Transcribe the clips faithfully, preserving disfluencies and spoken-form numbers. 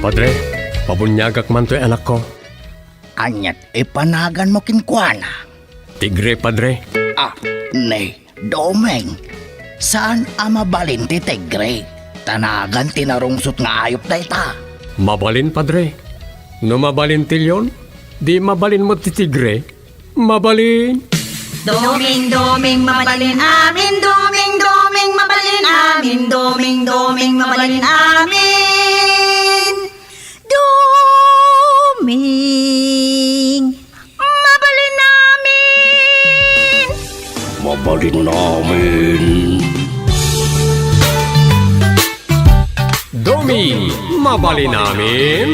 Padre, pabuniagak man toy anakko. Aniat ipanaganmo kenkuana? Tigre, Padre. Ah, ni, Doming, saan a mabalin ti tigre? Ta nagan ti narungsot nga ayup dayta. Mabalin, Padre. No mabalin ti leon, di mabalin met ti tigre. Mabalin. Doming, Doming, mabalin amin. Doming, Doming, mabalin amin. Doming, Doming, mabalin amin. Doming, mabalin amin. Mabalin amin. Doming, mabalin amin.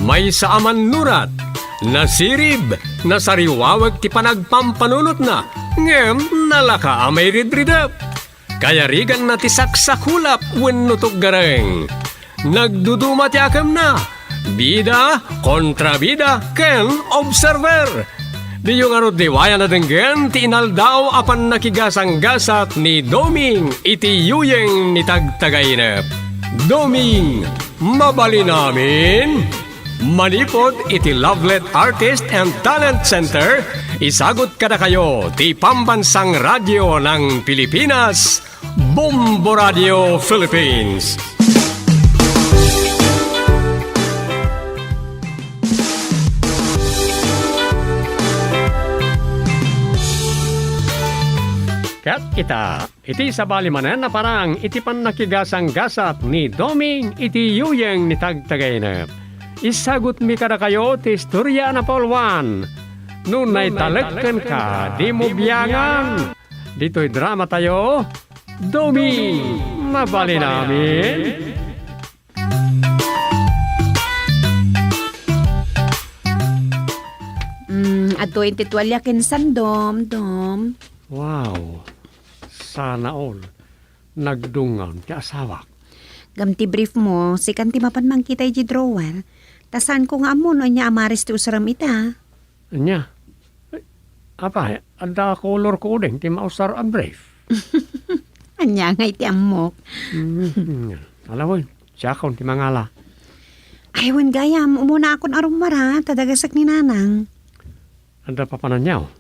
Maysa a mannurat, nasirib, nasariwawek ti panagpampanunotna, ngem nalaka a mairidridep. Kayariganna ti saksakulap wenno tuggareng. Nagduduma ti akemna, bida, kontrabida, ken observer. Diyo ngarud liwayan a denggen ti inaldaw a pannakigasanggasat ni Doming iti yuyeng ni Tagtagainep. Doming, mabalin amin? Manipud iti Lovelet Artist and Talent Center, isagut kadakayo ti Pambansang Radyo ng Pilipinas, Bombo Radio Philippines. Ket ita, iti sabali manen a parang iti pannakigasanggasat ni Doming iti yuyeng ni Tagtagainep. Isagutmi kadakayo ti istoria a napauluan. No naitalek kenka, dimo biangan. Ditoy dramatayo, Doming, mabalin amin. Mm, adtoy ti tualya ken sandom, Dom. Wow. Sana all. Nagdungngan ti asawak. Ngem ti brief mo, sikan ti mapan mangkita idiay drawer. Ta saanko nga ammo no ania a maris ti usarem ita. Ania? Ay, apay, adda color coding ti mausar a brief. Ania ngay ti ammok? Mm, ala wen, siakon ti mangala. Ay, wen gayam, umuna akon a rumara, ta dagasek ni Nanang. Adda papananyaw?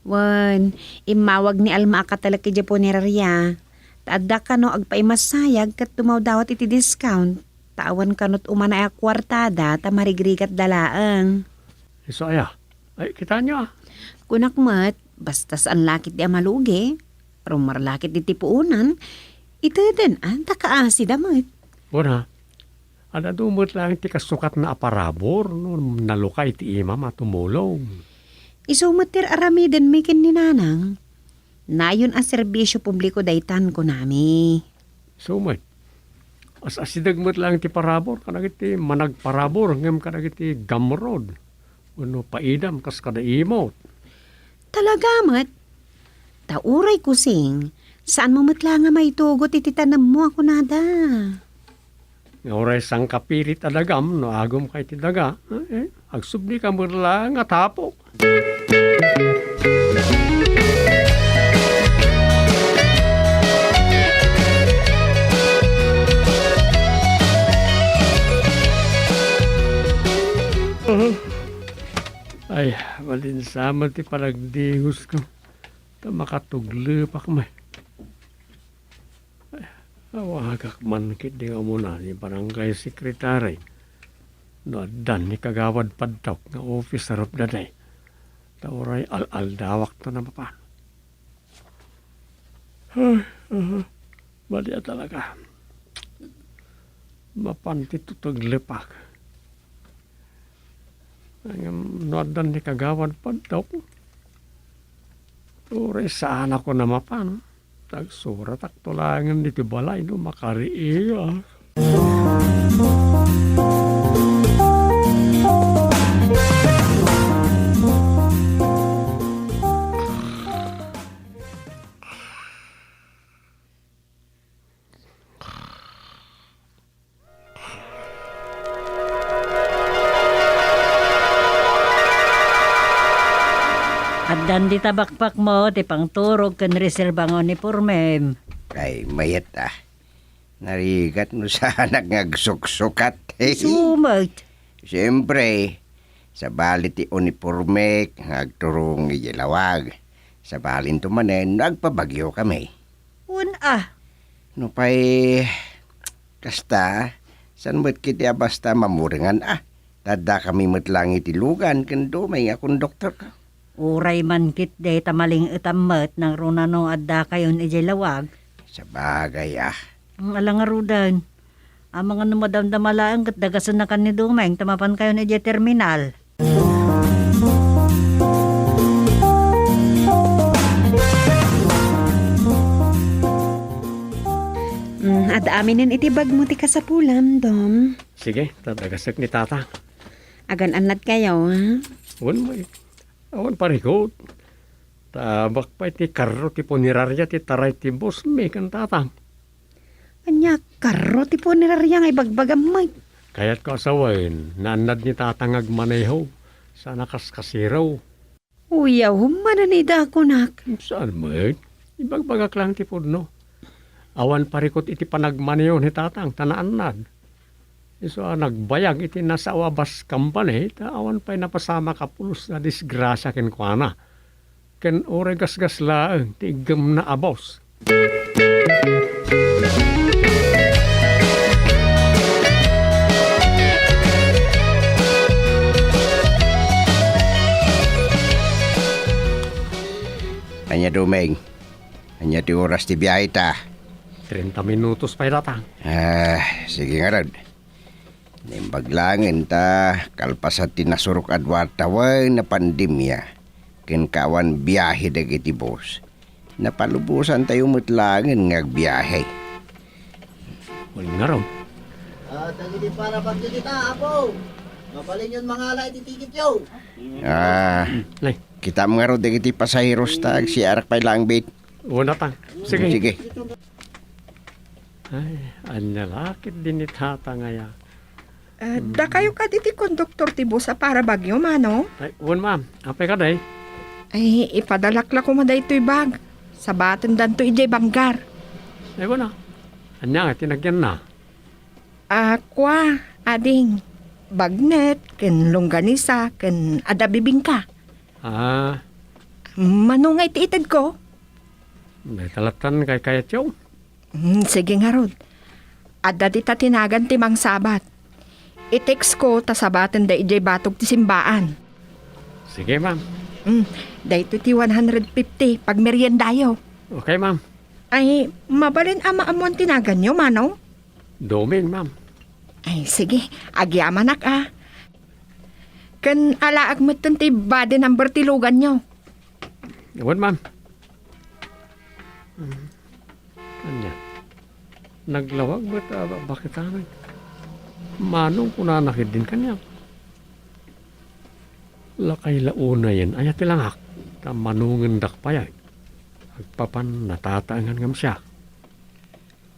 Wen, immawag ni Alma a katalek idiay puneraria. Ta adda kano agpaimassayag ket dumawdawat iti discount. Ta awan kano umanayo a kuartada ta marigrigatda laeng. Isu aya? Ay, kitaenyo, a. Kunak met, basta saan la ketdi a malugi. Rumar la ketdi ti puonan. Iteden, a, ta kaasida met. Wen, a. Ad-adu met laeng ti kasukatna a parabur no nalukay ti imam a tumulong. Isu met ti ar-aramidenmi ken ni Nanang. Nayon a serbisyo publiko daytan, kunami. Isu met. As-asideg met laeng ti parabur kadagiti managparabur ngem kadagiti gamrod wenno paidam kas kada imot. Talaga met. Ta uray kusing, saanmo met la nga maitugot iti tanemmo a kunada. Nga uray sangkapirit a dagam no agumka iti daga, eh, agsubli ka met la nga tapo. Ay, malinsaman ti panagdigosko. Ta makatuglepak met. Awagak man ketdi nga umuna ni barangay secretary no addan ni Kagawad Padtok nga officer of the day. Ta uray al-aldawakto a mapan. Ay, aha. Bali a talaga. Mapan ti tutuglepak. Ngem no addan ni Kagawad Padtok, uray saanakon a mapan. Agsuratakto laengen iti balay no makariiak. Addan dita bakbakmo ti pangturog ken reserba nga unipormem. Ay, mayat, a. Narigat no saanak nga agsuksukat. Isu met. Siyempre, sabali ti unipormek nga agturong idiay lawag. Sabalinto manen no agpabagyo kami. Wen a. No pay kasta, saan met ketdi a basta mamurengan a. Ta adda kami met laeng iti Logan ken Doming a konduktorko. Uray man ketdi ta maling-etam met nangruna no adda kayon idiay lawag. Sabagay a. Ala ngaruden. Amangan no madamdama laeng ket dagasennakan ni Doming ta mapan kayon idiay terminal. Mm, adda aminen iti bagmo ti kasapulam, Dom. Sige, ta dagasek ni Tatang. Agan-annad kayo, ha? Wen, may. Awan parikot. Ta amak pay ti karro ti punerarya ti taray ti boss mi ken Tatang. Ania, karro ti punerarya nga ibagbagam met? Kayatko a sawen, naannad ni Tatang nga agmaneho, saan a kaskasero. Uyaw, manen ida a kunak. Saan met? Ibagbagak laeng ti pudno. Awan parikot iti panagmaneho ni Tatang, ta naannad. Isu a nagbayag iti nasao a bus company, ta awan pay napasamak a pulos a disgrasia kenkuana. Ken uray gasgas laeng ti iggemna a bus. Ania, Doming? Ania ti oras ti biahe ta? Treinta minutos pay, Tatang. Ah, sige ngarud. Naimbag laengen ta kalpasan ti nasurok a dua tawen a pandemia ken kaawan biahe dagiti bus, napalubosantayo met laengen nga agbiahe. Wen ngarud. Ah, dagiti para bagyo dita, Apo. Mabalinyon mangala iti tiketyo. Ah, Nay. Kitaem ngarud dagiti pasaheros ta agsiarak pay laeng bit. Una ta. Sige. Sige. Ay, ania la ketdi ni Tatang aya. Eh, dakayo kadi ti konduktor ti bus a para bagyo, Mano? Ay, wen, ma'am. Apay kadi? Ay, ipadalak la koma daytoy bag. Sabatendanto idiay banggar. Ay, wen a. Ania nga ti nagyanna? Ah, kua, ading. Bagnet, ken longganisa, ken adda bibingka. Ah. Mano nga iti itedko? Dayta lattan kaykayatyo. Hmm, sige ngarud. Adda dita ti nagan ti mangsabat. I-text ko ta sabatenda idiay batog ti simbaan. Sige, ma'am. Hmm, daytoy ti one hundred fifty, pagmeriendayo. Okay, ma'am. Ay, mabalin a maammoan ti naganyo, Mano? Doming, ma'am. Ay, sige. Agyamanak, a. Ken alaek metten ti body number ti luganyo. Wen, ma'am. Mm. Ania? Naglawag met a ba-, bakit amin? Manong kunana ketdin kaniak. Lakay la unayen, aya ti langak, ta manongendak pay. Agpapan natataengan ngem siak.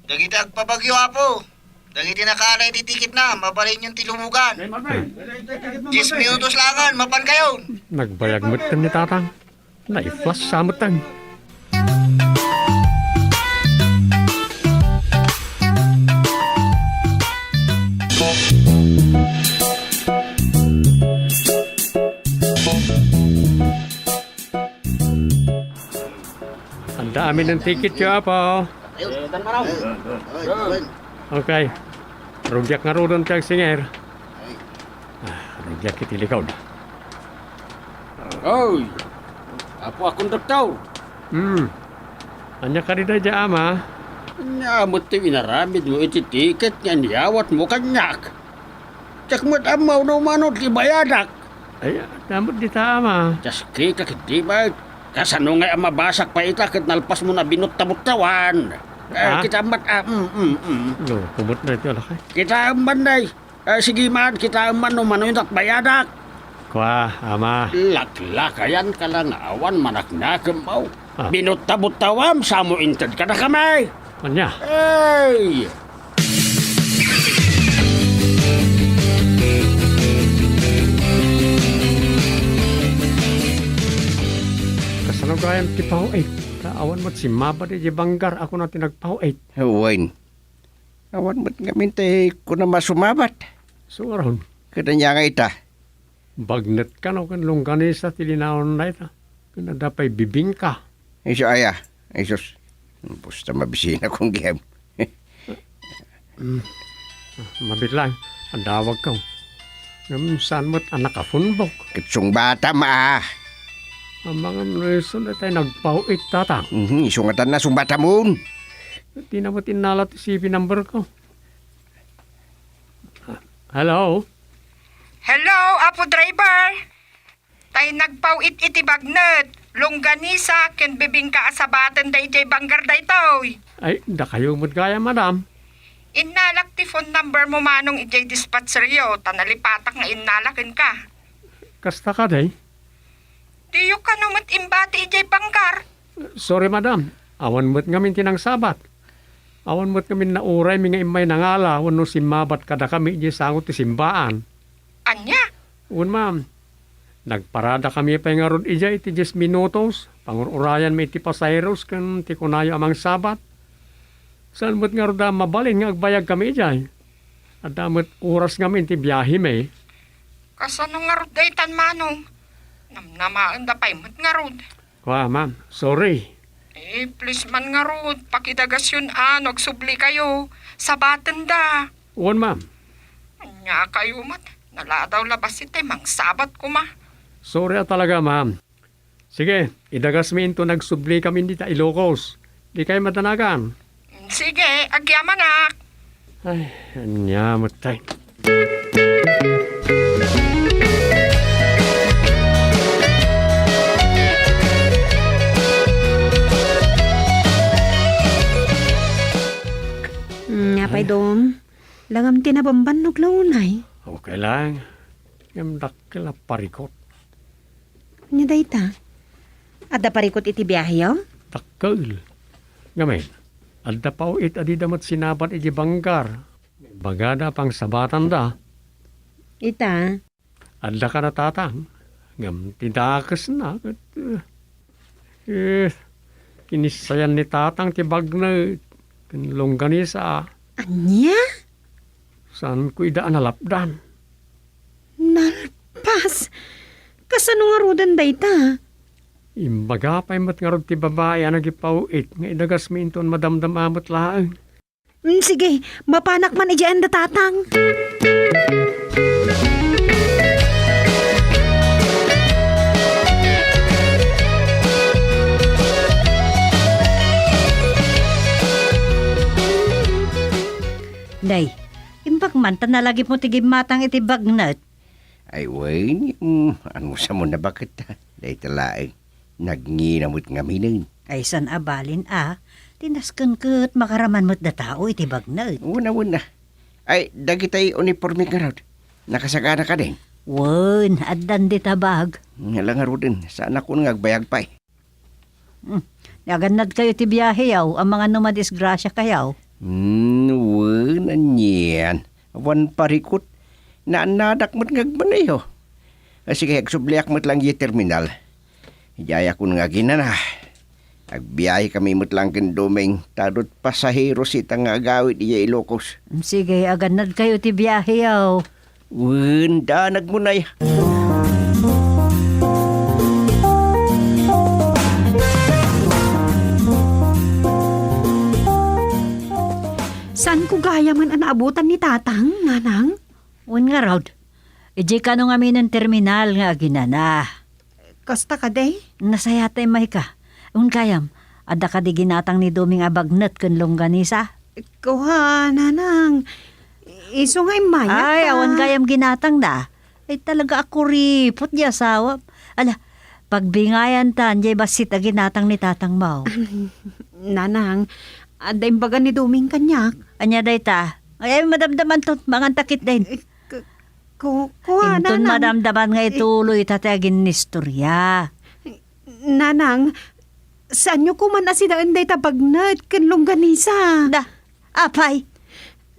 Dagiti agpabagyo, Apo. Dagiti nakaala iti tiketna, mabalinyon ti lumogan. Dies minutos laengen, mapankayon. Nagbayag metten ni Tatang. Naiflas sa metten. Adda amin ti tiketyo, Apo. Okay. Rugiak ngaruden ti agsinger. Ah, rugiak iti likod. Oy! Apo a konduktor! Hmm. Ania kadi daydiay, Ama? Ania met ti inaramidmo iti tiket nga inyawatmo kaniak? Diak met ammo no mano ti bayadak. Ay, adda met dita, Ama. Diaskek ketdi met. Kasano ngay a mabasak pay ita ket nalpasmon a binutta-buttawan? Eh, ah? Kitaem met, ah, mm, mm, mm. No, kumot na iti alakay. Kitaem man, nay. Eh, sige man, kitaem man no mano indak bayadak. Kua, Ama. Laklakayanka la nga awan manaknakemmo. Ah. Binutta-buttawam, sa mo inted kadakami. Ania? Hey! Kasano gayam ti pao-it? Ta awan met simmabad iti banggar a kuna ti nagpao-it. Wen. Awan met ngamin ti kunam a sumabat. Isu ngarud. Ket ania nga ita? Bagnet kano ken longganisa ti linaon dayta. Ken adda pay bibingka. Isu aya? Ay sus. Basta mabisinakon gayam. Mm. Ah, mabiit laeng, adawagko. Ngem saan met a nakapunbok? Ket sungbatam a. Amangan no isu daytay nagpaw-it, Tatang. Mhm, isu ngatan a sungbatamon. Dina met innala ti C P number ko. Hello? Hello, Apo Driver. Tay nagpaw-it iti bagnet, longganisa, ken bibingka a sabaten da idiay banggar daytoy. Ay, dakayo met gayam, madam. Innalak ti phone number mo manong idiay dispatcheryo, ta nalipatak nga innala kenka. Kasta kadi? Diyo kano met imbati idiay banggar? Sorry, madam. Awan met ngamin ti nangsabat. Awan met ngamin nauraymi nga immay nangala wenno simmabat kadakami idiay sango ti simbaan. Ania? Wen, ma'am. Nagparadakami pay ngarud idiay iti dies minutos. Pangur-urayanmi iti pasaheros ken ti kunayo a mangsabat. Saan met ngarud a mabalin nga agbayagkami idiay? Adda met oras ngamin ti biahemi. Kasano ngarud daytan, manong? Namnamaenda pay met ngarud. Kua, ma'am. Sorry. Eh, please man ngarud, pakidagasyon a no agsublikayo. Sabatenda. Wen, ma'am. Ania kayo met? Naladaw la bassit ti mangsabat koma. Sorry a talaga, ma'am. Sige, idagasmi inton agsublikami dita Ilocos. Dikay madanagan. Sige, agyamanak. Ay, ania met tay. Hmm, apay, Dong? Langam ti nabambannog la unay. Okay lang. Ngem dakkel a parikot. Ania dayta? Adda parikot iti biaheyo? Dakkel. Ngamin, adda paw-it a dida met sinabat iti banggar. Bagada a pangsabatanda. Ita? Adda kada Tatang, ngem ti dakesna ket, eh, eh, kinissayan ni Tatang ti bagnet ken longganisa. Ania? Saanko ida a nalapdan. Nalpas? Kasano ngaruden dayta? Imbaga pay met ngarud ti babai a nagipaw-it nga idagasmi inton madamdama met laeng. Mm, sige, mapanak man idiay anda Tatang. Day, imbag man ta nalagipmo ti gimmatang iti bagnet. Ay, wen, mm, anusam a nabaket, dayta laeng. Nagngina met ngaminen. Ay, saan a balin a, ti nasken ket makaraman met da tao iti bagnet. Wen a, wen a. Ay, dagitay uniforme ngarud, nakasagana kadin? Wen, addan dita bag. Nga la ngaruden, saanak nga agbayag pay. Hmm. Agannadkayo ti biaheyo, amangan no madisgrasiakayo. Hmm, wen, anian. Awan parikot. Naannadak met nga agmanayo. Ah, sige, agsubliak met lang idiay terminal. Idiayakon nga aginana. Agbiahekami met lang ken Doming, ta adda pasaheros ita nga agawid idiay Ilocos. Hmm, sige, agannadkayo ti biaheyo. Wen, danag mo nay. Saanko gayamen a naabutan ni Tatang, Nanang? Wen ngarud, idiay kano ngaminen terminal nga aginana. Kasta kadi? Nasayat a immayka. Wen gayam, adda kadi ginatang ni Doming a bagnet ken longganisa? Kua, Nanang. Isu nga immayak. Ay, awan gayam ginatangda. Ay, talaga a kuripot ti asawam. Ala, pagbingayan ta, diay bassit a ginatang ni tatangmo. Nanang, adda imbaga ni Doming kaniak. Ania dayta? Ay, ay, madamdaman to. Mangan ta ketdin. Eh, k-, ku-, kua, Inton Nanang. Madamdaman nga ituloy ta ti aginnistorya. Nanang, saanyo koman a sidaen dayta bagnet ken longganisa? Da, apay?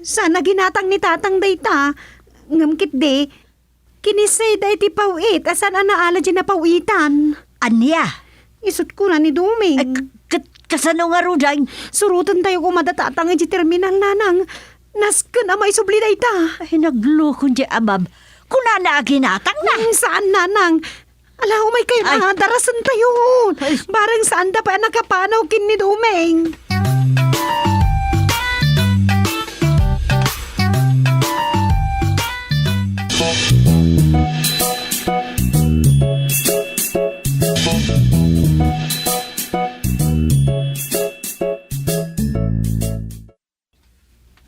Saan a ginatang ni tatang dayta. Ngem ketdi, kinissay da iti paw-it a saan a naala diay napaw-itan. Ania? Isut' kuna ni Doming. Ay, k-, ket kasano ngaruden? Surotentayo koma da tatang idiay terminal, Nanang. Nasken a maisubli dayta. Ay, naglukon diay amam. Kunana a ginatangna. Mm, saan, Nanang. Ala, umay kayo Ay. na, darasentayo. Ay. Bareng saanda pay a nakapanaw ken ni Doming.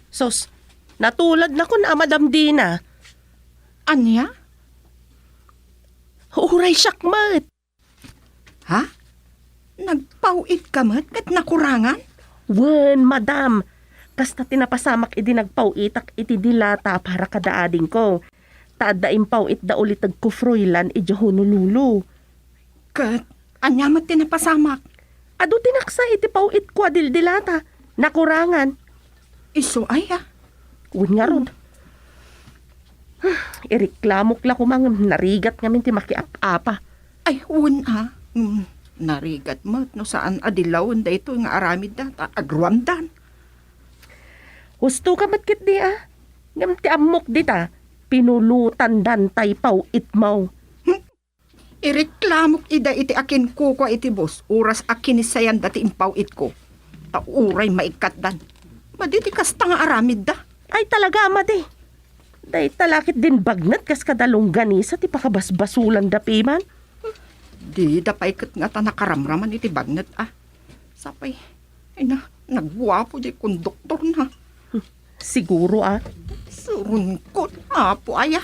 Sus, natuladnakon a Madam Dina. Ania? Uray siak met. Ha? Nagpaw-itka met ket nakurangan? Wen, madam. Kasta ti napasamak idi nagpaw-itak iti dilata para kada adingko. Ta adda impaw-itda ulitegko Froilan idiay Honolulu. Ket ania met ti napasamak? Adu ti naksa iti paw-itko a dildilata. Nakurangan. Isu aya? Wen ngarud. Ireklamok la koma ngem narigat ngamin ti makiap-apa. Ay, wen a. Mm, narigat met no saan a dilawen daytoy nga aramidda ta agruamdan. Husto ka met ketdi a. Ngem ti ammok dita, pinulotandan tay paw-itmo. Ireklamok ida iti akinkukua iti bus, oras a kinisayanda ti impaw-itko. Ta uray maikkatdan. Madi ti kasta nga aramidda. Ay, talaga a madi. Dayta la ketdin bagnet kas kada longganisa ti pakabasbasolanda piman. Dida pay ket ngata nakaramraman iti bagnet a. Sapay, ay na, nagguapo diay konduktorna. Siguro a. Suronkot, apo aya.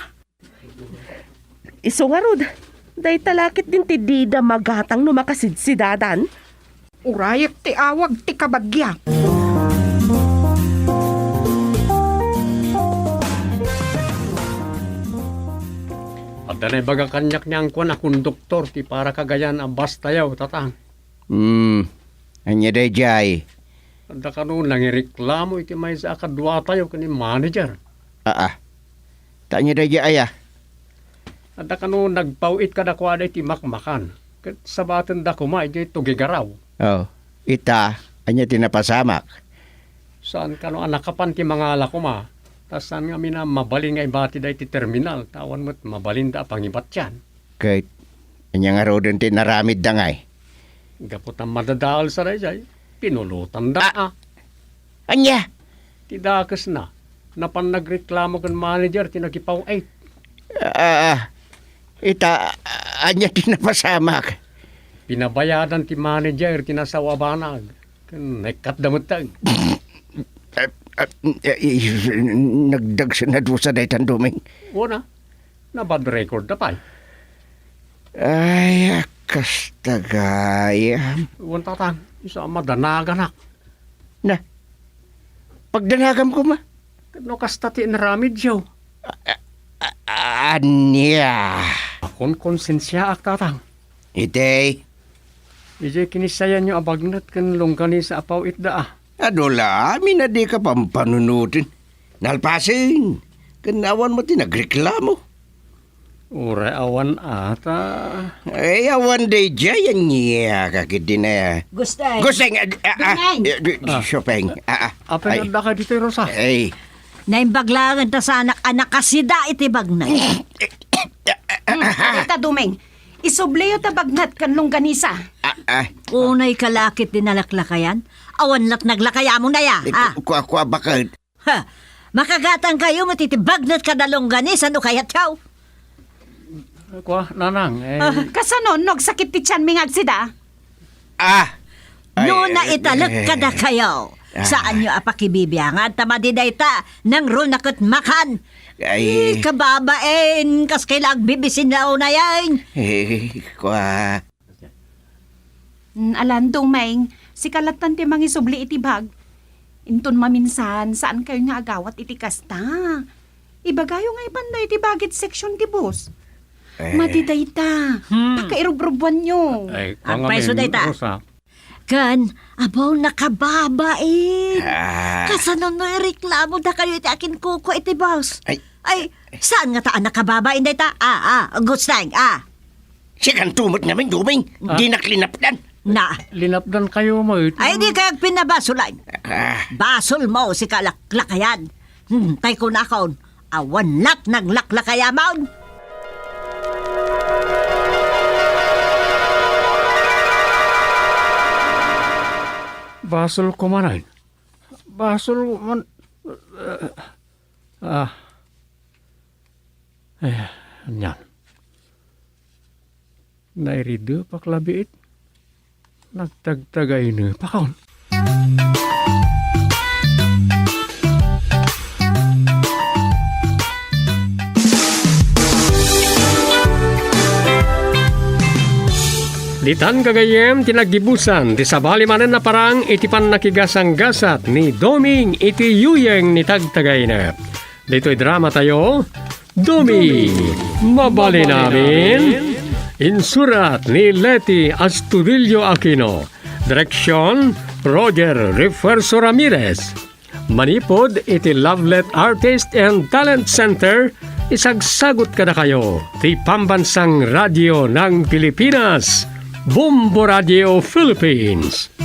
Isu ngarud, dayta la ketdin ti dida magatang no makasidsidadan. Urayek ti awag ti kabagia. Adda naibaga kaniak ni angkuan a konduktor ti para kagayan a bastayo, Tatang. Hmm. Ania daydiay? Adda kano nangireklamo iti maysa a kaduatayo ken ni manager. Aa. Ta ania daydiay aya? Adda kano nagpaw-it kadakuada iti makmakan. Ket sabatenda koma idiay tugigaraw. Oh, ita, ania ti napasamak? Saan kano a nakapan ti mangala koma. Ta saan ngamin a mabalin nga ibatida iti terminal, ta awan met mabalinda a pangibatian. Ket ania ngaruden ti inaramidda ngay? Gapu ta madadael sa daydiay, pinulotanda. Ah. A. Ania? Ti dakesna, napan nagreklamo ken manager ti nakipaw-it. Ah, ah, ita, ania ti napasamak? Pinabayadan ti manager ti nasao a banag. Ken naikkatda met ta. Ah, ah, eh, nagdagsen a dusa daytan, Doming. Wen a. Na-bad record da pay. Ay, a, kasta gayam. Wen, Tatang, isu a madanaganak. Na, pagdanagam koma? Ket no kasta ti inaramidyo. A-, a-, a-, ania? Akonkonsensiaak, Tatang. Itay? Idiay kinisayanyo a bagnet ken longganisa a paw-itda a. Adu la amin a dika pampanunoten. Nalpasen. Ken awan met ti nagreklamo. Uray awan ata. Ay, awan daydiay, ania ka ketdin a. Gusteng. Gusteng, ah, ah, ah, Dumeng. Eh, di-, di-, Ah. Siopeng. Ah, ah. Apay, ay. Adda ka ditoy, Rosa? Ay. Naimbag laeng ta sanak a nakasida iti bagnet. Hmm, ita, Dumeng. Isubliyo ta bagnet ken longganisa. Ah, ah. Unay ka la ketdi nalaklakayan? Awan la't naglakayamon aya, Eh, ah. Ku-, kua, kua, bakit? Ha! Makagatangkayo met iti bagnet kada longganisa no kayatyo. Kua, Nanang, eh. Ah, kasano no agsakit ti tianmi nga agsida? Ah! Ay, no eh, naitalek eh, kadakayo, ah. Saanyo a pakibibiangan ta madi dayta, nangruna ket makan. Ay. Eh, kababain, kas kay la agbibisin la unayen. Eh, kua. Mm, alan, Dumeng, sika lattan ti mangisubli iti bag. Inton maminsan, saan kayo nga agawat iti kasta. Ibagayo nga ipanda iti baggage section ti bus. Eh. Madi dayta. Hmm. Pakairubrubuanyo. Ay, agpayso dayta. Rosa. Ken, abaw, nakababain. Ah. Kasano no ireklamo dakayo iti akinkukua iti bus? Ay. Ay, saan ngata a nakababain dayta? Ah, ah, Gusteng, ah. Sikanto met ngamin, Dumeng. Ah. Dinak linapdan. Na. Linapdan kayo, met. Ay, di kayo agpinabasolan. Ah. Basolmo, sika lak-, lakayan. Hmm, tay kunakon, awan la't naglaklakayamon. Basol ko manen. Basol man, ah, eh, anian. Nairidepak labiit. Nagtagtagaynepak. Ditan gagayyem ti naggibusan ti sabali manen a parang iti pannakigasanggasat ni Doming iti yuyeng ni Tagtagayne. Ditoy drama tayo, Dumi, mabalin amin. Insurat ni Leti Astudillo Aquino. Direksyon, Roger Refuerzo Ramirez. Manipud iti Lovelet Artist and Talent Center, isagsagut kadakayo ti Pambansang Radio ng Pilipinas, Bombo Radio Philippines.